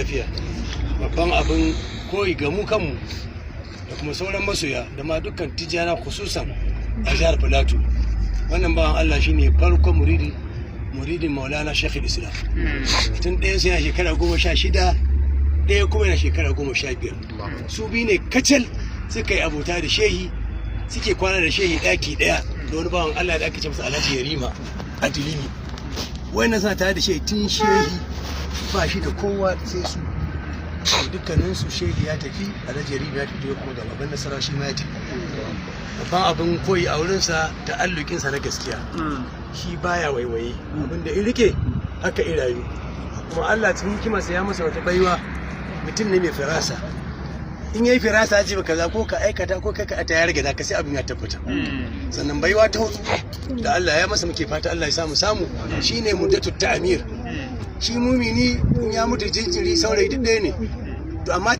Lafiya. Babban abin koyi ga mu kanmu da kuma sauran masoya da ma dukkan Tijjana, khususan a jihar Filato. Wannan bawan Allah shine farkon muridi, muridin Maulana Shekh Islam. Tun ɗaya sai shekara 16, ɗaya kuma yana shekara 15. Su biyu ne kacal suka yi abota da shehi, suke kwana da shehi ɗaki ɗaya da wani bawan Allah da aka ce masa Alhaji Yarima a Dilimi. Wannan suna tare da shehi tun shehi ba shi da kowa sai su. Dukkaninsu shehi ya tafi, Alhaji Yarima ya tafi, kuma ga Baban Nasara shi ma ya tafi. Babban abin koyi a wurinsa, ta'allukinsa na gaskiya. Shi baya waiwaye, abin da in rike haka in rayu. Kuma Allah cikin hikimarsa ya masa wata baiwa, mutum ne mai firasa. In yayi firasa ce kaza ko ka aikata ko kai ka ta ya rage ka, sai abin ya tabbata. Sannan baiwa ta hudu da Allah ya masa, muke fata Allah ya samu samu, shine muddatu ta'amir. Shi mumini in ya mutu, jinjiri, saurayi, duk ɗaya ne. To amma